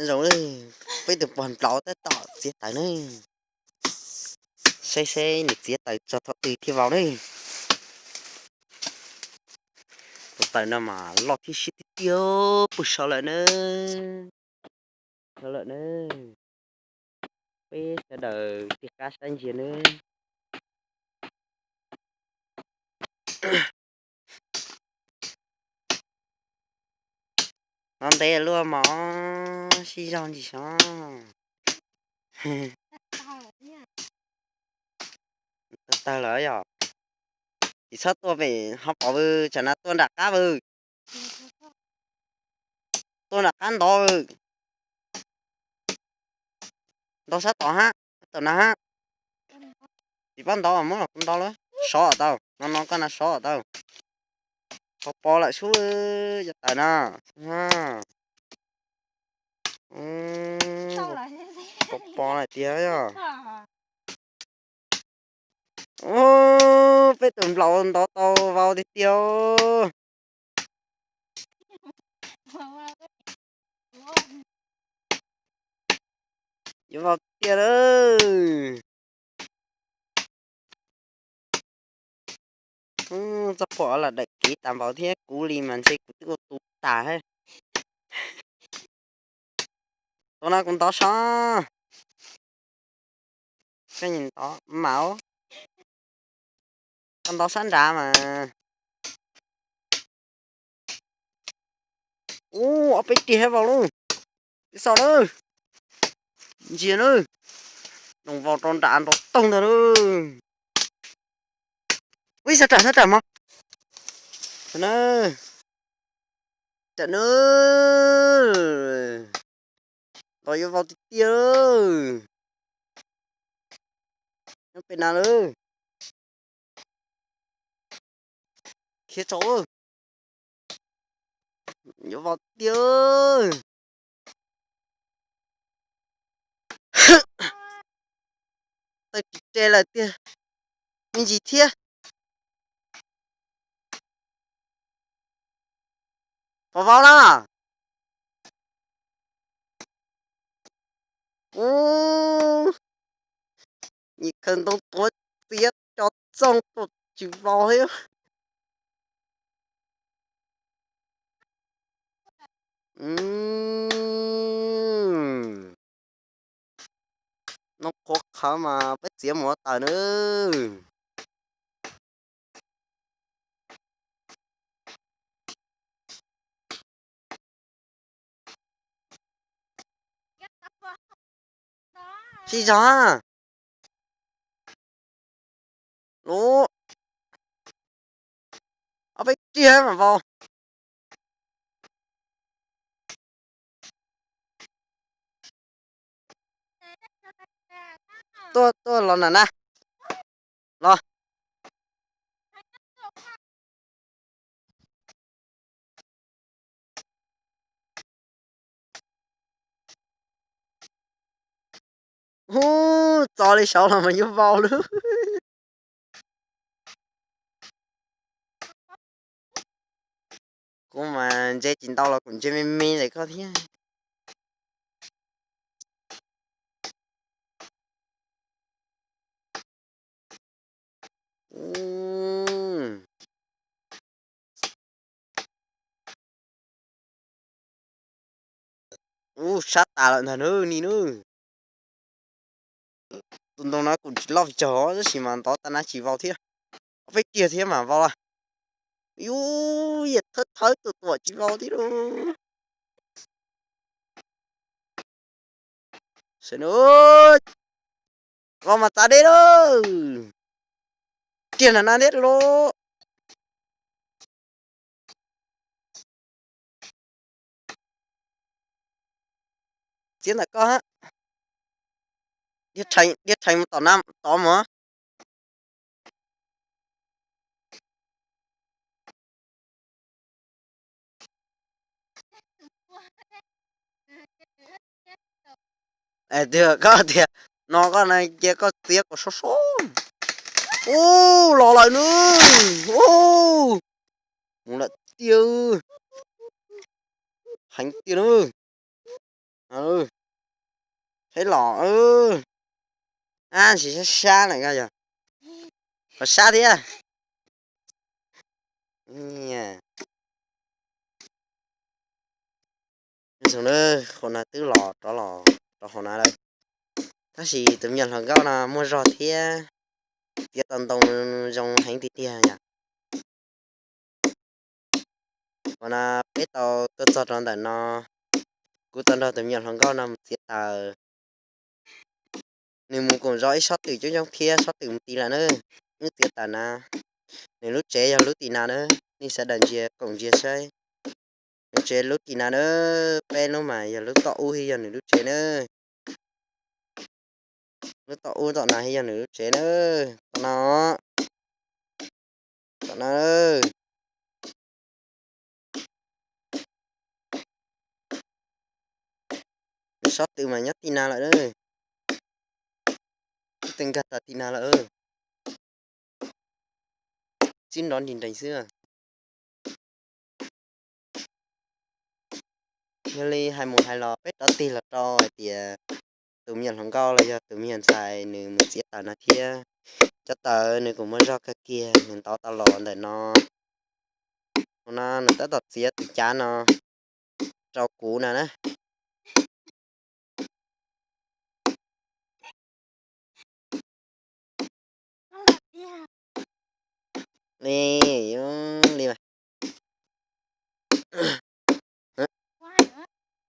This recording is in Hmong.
Zoo, peb tus pog nplaum tab tom txiav taws ne. Saib seb nws txiav taws txog thaum twg thiaj vau ne. Tus taws no mas loj thiab siab tiag tiag, pw so lawm na. So lawm na. Peb sawv daws tij qab saib ntsia na. No ntev luaj mog, sib zog ntsis xyov. Tawg lawm yog. Tsis txhob tuaj pem ho pom vwm, tsam no tuaj nram qab vwm. Tuaj nram qab ntov vwm. Ntov sab tod hab, tom na hab. Tsis pab ntov muab los kuv ntov lawm, sov tau no, no koj na sov tau. Pos pos lawm sub, cov taws na. Pos pos lawm tiag yog. Peb tus nplaum ntov tau vau tiag tiag. Yuav vau tiag lawm. Txoj phuam lam daim kev tas npaum thiab kuv li mas ntshe kuv twb ua tu tas. Tus no kuv ntov sab, koj ntov mas, koj ntov sab nrad mas. Ub, ob peb tiag thiab vau lauj. Ib xo na, ntsia na, noo vau rau nram nrov toog ntag na. Ub, sab ram, sab ram mog. Ram na, los yuav vau tiag tiag. Nyob pem na lawm. Khiav tso, yuav vau tiag. Tawg tsis tseg lawm tiag, me ntsis thiab. Pov vau na. Ub, yim khaws ntoo tuav txiav co txoog tuaj tsis vau thiab. Noo qhuav qhawv mas peb txiav mus ua taws na. Sib zog. Lub, ob peb tiag mas vau. Tuaj, tuaj los nram na. Los. Ub, txo li saud los mas yuav vau lawm. Kuv mas ntse tsis ntau los kuv ntse me me ntawm koj thiab. Ub, sab tas lawm ntag nawb ni nawb. Tus ntoo no kuj tsis loj pes tsawg tab sis mas ntov tag na tsis vau thiab. Ob peb tiag thiab mas vau lawm. Yus, yam thawb thawb tuam tuam tsis vau thiab lauj. Vau mas txav deb lauj. Tiag nrag na thiab lauj. Txiav ntawm koj, dhia rhees mus tom na tod mog. Tiag koj tiag, no koj na cia koj txiav kom sov sov. Ub, los lawm nawb. Ub, mus lawm tiag. Heev tiag nawb. Qheb los, ab, ntsis sab sab lawm koj yog, qhov sab thiab. Zoo, qhov no twb los rov los rau hauv no lawm. Tab sis tus me nyuam hluas nkauj no muaj zog thiab, txiav tau ntoo zoo heev tiag tiag yom. Qhov no peb tau tuaj txog rau ntawm no, kuv tau nrog tus me nyuam hluas nkauj no mus txiav taws. Nws mus koom zov ib sob twm coob coob thiab, sob twm mus ti lawm na. Wb txiav taws na. Nws lub tsev yog lub tim na na, nej sawv daws ntsia koom ntsia saib. Lub tsev lub tim na na, peb lub mas yog lub tom ub thiab yog nws lub tsev na. Lub tom ub tom no thiab yog nws lub tsev na. Tom no, tom no. Nws sob twm mas nyob tim na lawm na. Twb tsis nkag tas tim na lawm. Txib nrov nris nrees xwb. Yog li hais mus hais los peb rov tig los rau hais tias tus me nyuam hluas nkauj los yog tus me nyuam ntxhais nws mus txiav taws no thiab. Cov taws nws kuj muaj zog kawg kiag, nws ntov tau los ntawm no. Hauv no nws tab tom txiav tus cav no rau kuv no na. Li,